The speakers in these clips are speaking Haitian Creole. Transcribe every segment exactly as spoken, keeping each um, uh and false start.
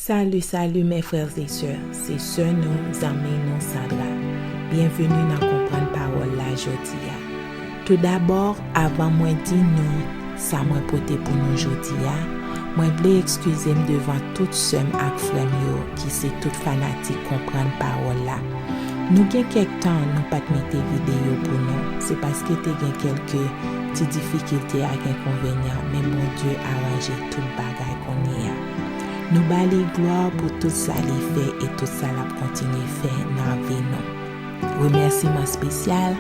Salut, salut mes frères et sœurs, se sè nou, zanmi nou Sandra. Byenveni nan Konprann Pawòl la jodi a. Toudabò, avan mwen di nou sa mwen pote pou nou jodi a, mwen vle ekskize m devan tout sè m ak frè m yo ki se tout fanatik Konprann Pawòl la. Nou gen kèk tan nou pa t mete videyo pou nou, se paske te gen kèlke ti difikilte ak enkonvenyan, men Bondye aranje tout bagay kounye a. Nou ba li glwa pou tout sa li fè e tout sa l ap kontinye fè nan vi nou. Remèsiman espesyal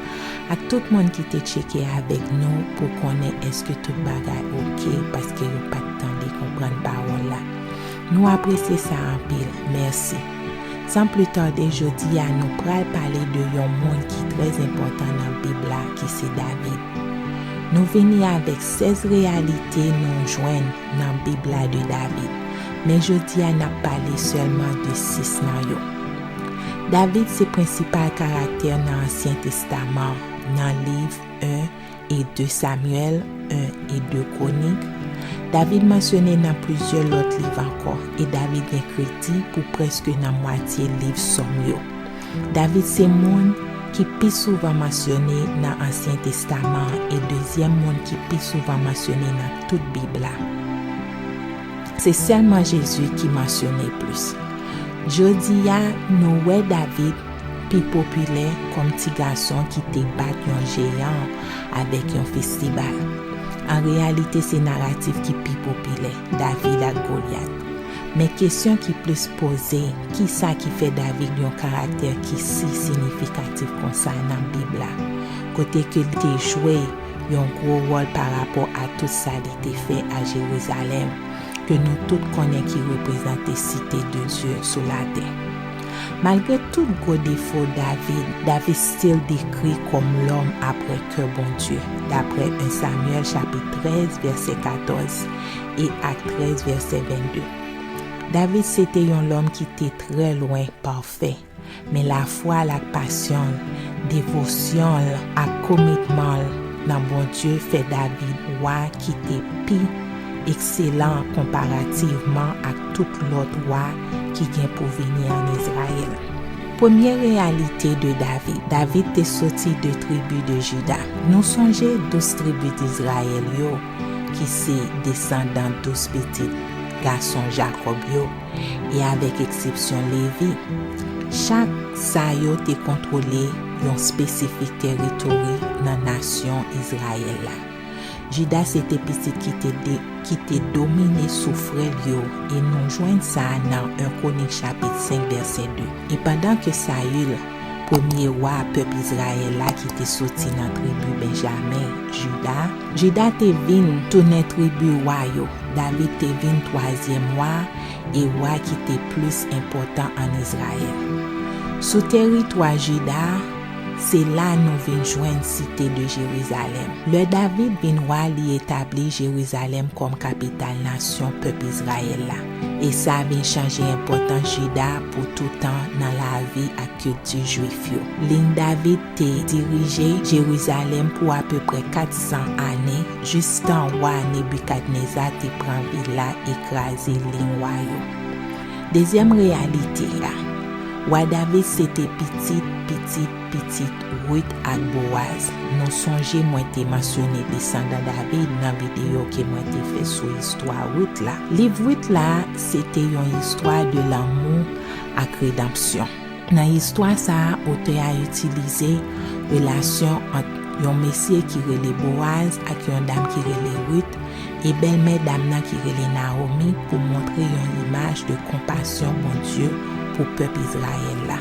ak tout moun ki te tcheke avèk nou pou konnen èske tout bagay oke, paske yo pa t tande Konprann Pawòl la. Nou apresye sa anpil. Mèsi. San pli tande, jodi a nou pral pale de yon moun ki trè enpòtan nan Bib la, ki se David. Nou vini avèk sèz reyalite nou jwenn nan Bib la de David, men jodi a n ap pale sèlman de sis nan yo. David se prensipal karaktè nan Ansyen Testaman, nan liv en e de Samyèl, en e de Kwonik. David mansyone nan plizyè lòt liv ankò, e David gen kredi pou prèske nan mwatye liv Sòm yo. David se moun ki pi souvan mansyone nan Ansyen Testaman an e dezyèm moun ki pi souvan mansyone nan tout Bib la. Se sèlman Jezi ki mansyone plis. Jodi a, nou wè David pi popilè kòm ti gason ki te bat yon jeyan avèk yon fistibal. An reyalite, se naratif ki pi popilè, David ak Golyat. Men kesyon ki plis poze, kisa ki fè David yon karaktè ki si siyifikatif konsa nan Bib la, kote ke l te jwe yon gwo wòl pa rapò a tout sa li te fè a Jerizalèm, ke nou tout konnen ki reprezante site de Dye sou latè. Malgre tout gwo defo David, David still dekri kòm lòm aprè kè Bondye, daprè en Samyèl chapit trèz vèsè katòz e ak trèz vèsè vennde. David se te yon lòm ki te trè lwen pafè, men lafwa l ak pasyon l, devosyon l ak komitman l nan Bondye fè David wa ki te pi ekselan konparativman ak tout lòt wa ki gen pou vini ann Izrayèl. Premye reyalite de David. David te soti de tribi de Jida. Nou sonje douz tribi Dizrayèl yo, ki se desandan douz pitit gason Jakòb yo, e avèk eksepsyon Levi. Chak sa yo te kontwole yon espesifik tèritwari nan nasyon Izrayèl la. Jida se te pitit ki te de, ki te domine sou frè l yo, e nou jwenn sa nan en Kwonik chapit senk vèsè de. E pandan ke Sayil, premye wa pèp Izrayèl la ki te soti nan tribi Benjamen, Jida, Jida te vin tounen tribi wa yo, David te vin twazyèm wa e wa ki te plis enpòtan ann Izrayèl. Sou tèritwa Jida, se la nou vin jwenn site de Jerizalèm. Lè David vin wa, li etabli Jerizalèm kòm kapital nasyon pèp Izrayèl la, e sa vin chanje enpòtans Jida pou toutan nan lavi ak kilti jwif yo. Liy David te dirije Jerizalèm pou apeprè kat san ane, jistan wa Nebikadneza te pran vil la e kraze liy wa yo. Dezyèm reyalite a, wa David se te pitit, pitit, pitit Rit ak Bowaz. Nou sonje mwen te mansyone desandan David nan videyo ke mwen te fè sou istwa Rit la. Liv Rit la, se te yon istwa de lanmou ak redanpsyon. Nan istwa sa a, otè a itilize relasyon ant yon mesye ki rele Bowaz ak yon dam ki rele Rit, e bèlmè dam nan ki rele Nawomi pou montre yon imaj de konpasyon Bondye pou pèp Izrayèl la.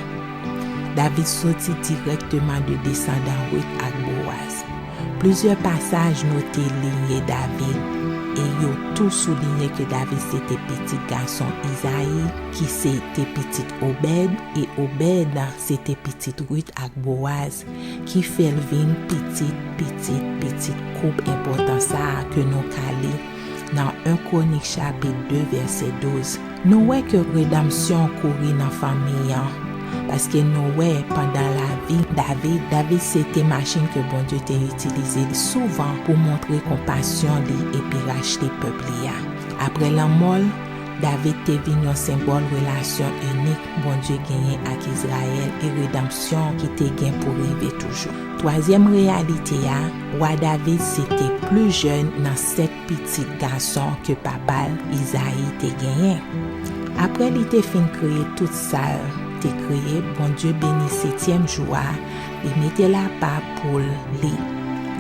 David soti dirèkteman de desandan Rit ak Bowaz. Plizyè pasaj note linye David, e yo tou soulinye ke David se te pitit gason Izayi, ki se te pitit Obèd, e Obèd se te pitit Rit ak Bowaz, ki fè l vin pitit, pitit, pitit koup enpòtan sa a ke nou ka li nan en Kwonik chapit de vèsè douz. Nou wè ke redanpsyon kouri nan fanmi an, paske nou wè pandan lavi David, David se te machin ke Bondye te itilize li souvan pou montre konpasyon li epi rachte pèp li a. Apre lanmò l, David te vin yon senbòl relasyon inik Bondye genyen ak Izrayèl e redanmsyon ki te gen pou rive toujou. Twazyèm reyalite a, wa David se te pli jèn nan sèt pitit gason ke papa l, Izayi, te genyen. Apre li te fin kreye tout sa l te kreye, Bondye beni setyèm jou a, li mete l apa pou li,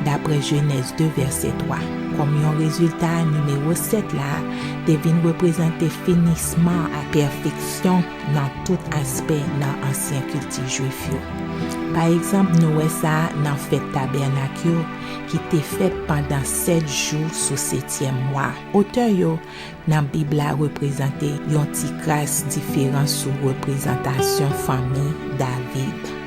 dapre Jenèz de vèsè twa. Kòm yon rezilta, nimewo sèt la te vin reprezante finisman ak pèfeksyon nan tout aspè nan ansyen kilti jwif yo. Pa egzanp, nou wè sa nan fèt Tabènak yo, ki te fèt pandan sèt jou sou setyèm mwa. Otè yo nan Bib la reprezante yon ti kras diferans sou reprezantasyon fanmi David.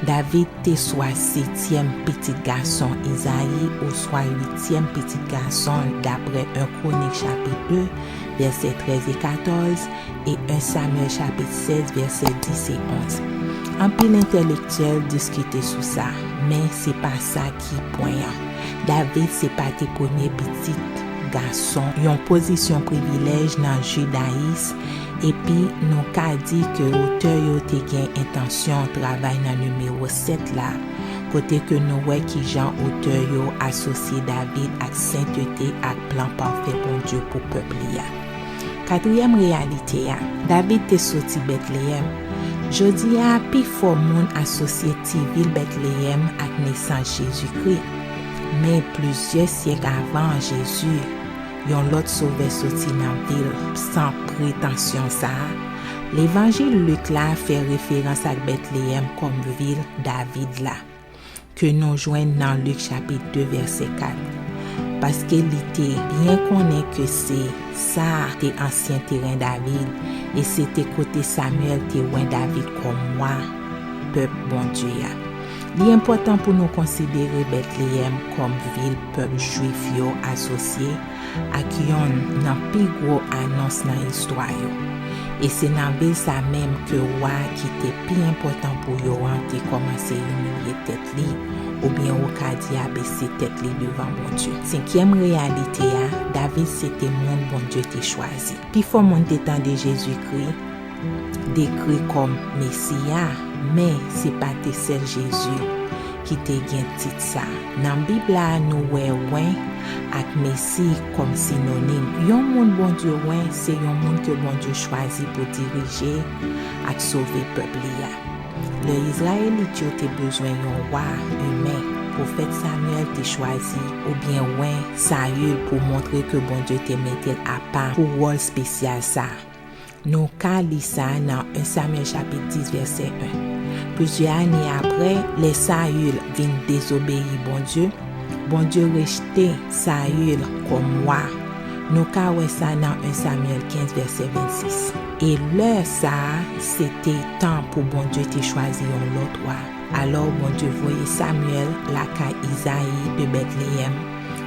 David te swa setyèm pitit gason Izayi oswa uityèm pitit gason l, dapre en Kwonik chapit de, vèsè trèz e katòz, e en Samyèl chapit sèz, vèsè dis e onz. Anpil entèlektyèl diskite sou sa, men se pa sa ki pwen an. David se pa te premye pitit gason, yon pozisyon privilèj nan jidayis, epi nou ka di ke otè yo te gen entansyon travay nan nimewo sèt la, kote ke nou wè kijan otè yo asosye David ak sentete ak plan pafè Bondye pou pèp li a. Katriyèm reyalite a, David te soti Betleyèm. Jodi a, pifò moun asosye ti vil Betleyèm ak nesans Jezikri. Men plizyè syèk avan Jezi, yon lòt Sovè soti nan vil san pretansyon sa a. Levanjil Lik la fè referans ak Betleyèm kòm vil David la, ke nou jwenn nan Lik chapit de, vèsè kat. Paske li te byen konnen ke se sa a te ansyen teren David, e se te kote Samyèl te wen David kòm wa pèp Bondye a. Li enpòtan pou nou konsidere Betleyèm kòm vil pèp jwif yo asosye ak yonn nan pi gwo anons nan istwa yo. E se nan vil sa menm ke wa ki te pi enpòtan pou yo an te kòmanse imilye tèt li, oubyen ou ka di abese tèt li devan Bondye. Senkyèm reyalite a, David se te moun Bondye te chwazi. Pifò moun te tande Jezikri dekri kòm Mesi a, men se pa te sèl Jezi ki te gen tit sa. Nan Bib la, nou wè wen ak Mesi kòm sinonim. Yon moun Bondye wen se yon moun ke Bondye chwazi pou dirije ak sove pèp li a. Lè Izrayelit yo te bezwen yon wa imen, pwofèt Samyèl te chwazi oubyen wen Sayil pou montre ke Bondye te mete l apa pou wòl espesyal sa a. Nou ka li sa nan en Samyèl chapit dis, vèsè en. Plizyè ane apre, lè Sayil vin dezobeyi Bondye, Bondye rejte Sayil kòm wa. Nou ka wè sa nan en Samyèl kenz, vèsè vennsis. E lè sa a, se te tan pou Bondye te chwazi yon lòt wa. Alò, Bondye voye Samyèl lakay Izayi de Betleyèm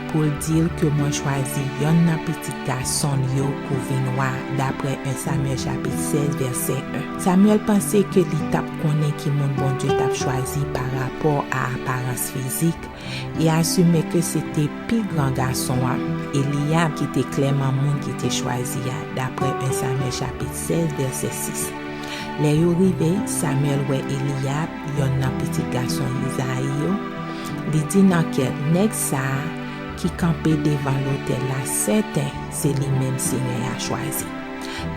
pou l di l ke mwen chwazi yonn nan pitit gason l yo pou vin wa, dapre en Samyèl chapit sèz, vèsè en. Samyèl panse ke li t ap konnen ki moun Bondye t ap chwazi pa rapò a aparans fizik, e asime ke se te pi gran gason an, Eliyab, ki te klèman moun ki te chwazi a, dapre en Samyèl chapit sèz, vèsè sis. Lè yo rive, Samyèl wè Eliyab, yonn nan pitit gason Izayi yo. Li di nan kè l, "Nèg sa a ki kanpe devan lotèl la, sèten se li menm Senyè a chwazi."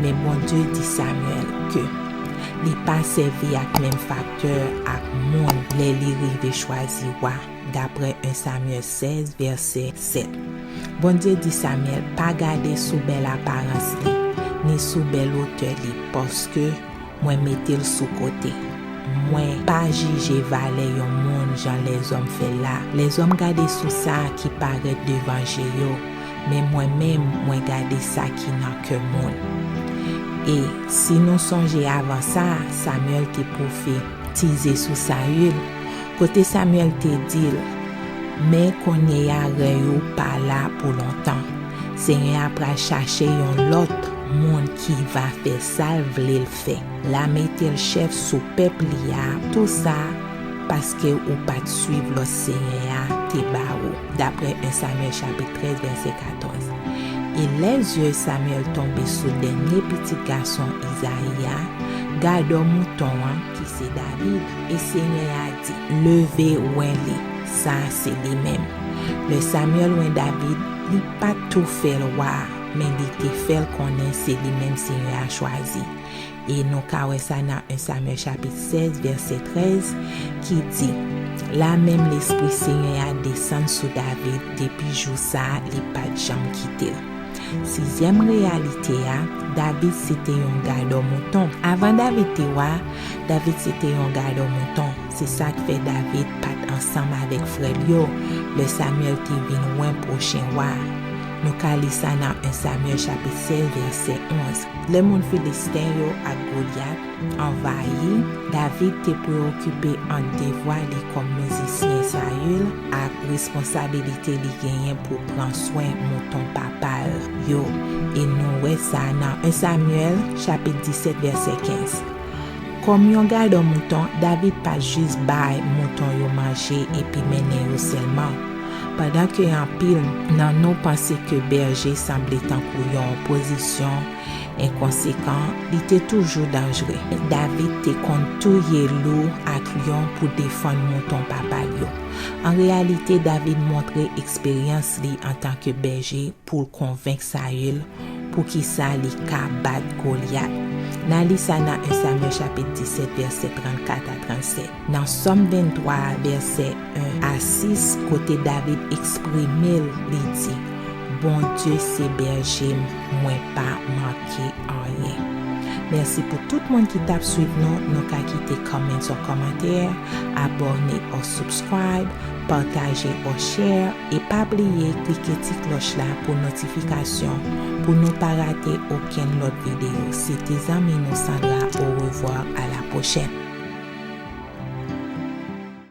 Men Bondye di Samyèl ke li pa sèvi ak menm faktè ak moun lè li rive chwazi wa, dapre en Samyèl sèz, vèsè sèt. Bondye di Samyèl pa gade sou bèl aparans li, ni sou bèl otè li, paske mwen mete l sou kote. Mwen pa jije valè yon moun jan lèzòm fè l la. Lèzòm gade sou sa ki parèt devan je yo, men mwen menm, mwen gade sa ki nan kè moun. E si nou sonje avan sa, Samyèl te pwofetize sou Sayil, kote Samyèl te di l, "Men kounye a, rèy ou pa la pou lontan. Senyè a pral chache yon lòt moun ki va fè sa l vle l fè. L a mete l chèf sou pèp li a, tou sa paske ou pa t suiv lòd Senyè a te ba ou," dapre en Samyèl chapit trèz, vèsè katòz. E lè zye Samyèl tonbe sou dènye pitit gason Izayi a, gadò mouton an, ki se David. E Senyè a di, leve, wen li, sa a se li menm. Lè Samyèl wen David, li pa t tou fè l wa, men li te fè l konnen se li menm Senyè a chwazi. E nou ka wè sa nan en Samyèl chapit sèz, vèsè trèz, ki di, la menm Lespri Senyè a desann sou David, depi jou sa a, li pa t janm kite l. Sizyèm reyalite a, David se te yon gadò mouton. Avan David te wa, David se te yon gadò mouton. Se sa k fè David pa t ansanm avèk frè l yo, lè Samyèl te vin wen pwochen wa. Nou ka li sa nan en Samyèl chapit sèz, vèsè onz. Lè moun Filisten yo ak Golyat anvayi, David te preokipe ant devwa li kòm mizisyen Sayil ak responsabilite li genyen pou pran swen mouton papa l yo. E nou wè sa nan en Samyèl chapit disèt, vèsè kenz. Kòm yon gadò mouton, David pa jis bay mouton yo manje epi mennen yo sèlman. Pandan ke anpil nan nou panse ke bèje sanble tankou yon pozisyon enkonsekan, li te toujou danjre. David te konn touye lou ak lyon pou defann mouton papa l yo. An reyalite, David montre eksperyans li antanke bèje pou l konvenk Sayil poukisa li ka bat Golyat. N a li sa nan en Samyèl chapit disèt, vèsè trannkat a trannsèt. Nan Sòm venntwa, vèsè en a sis, kote David eksprime l, li di, Bondye se bèje m, mwen pa manke anyen. Mèsi pou tout moun ki t ap swiv nou. Nou ka kite comments or kòmantè, abòne or subscribe, pataje or share, e pa bliye klike ti klòch la pou notifikasyon, pou nou pa rate okenn lòt videyo. Se te zanmi nou Sandra, orevwa, a la pwochèn.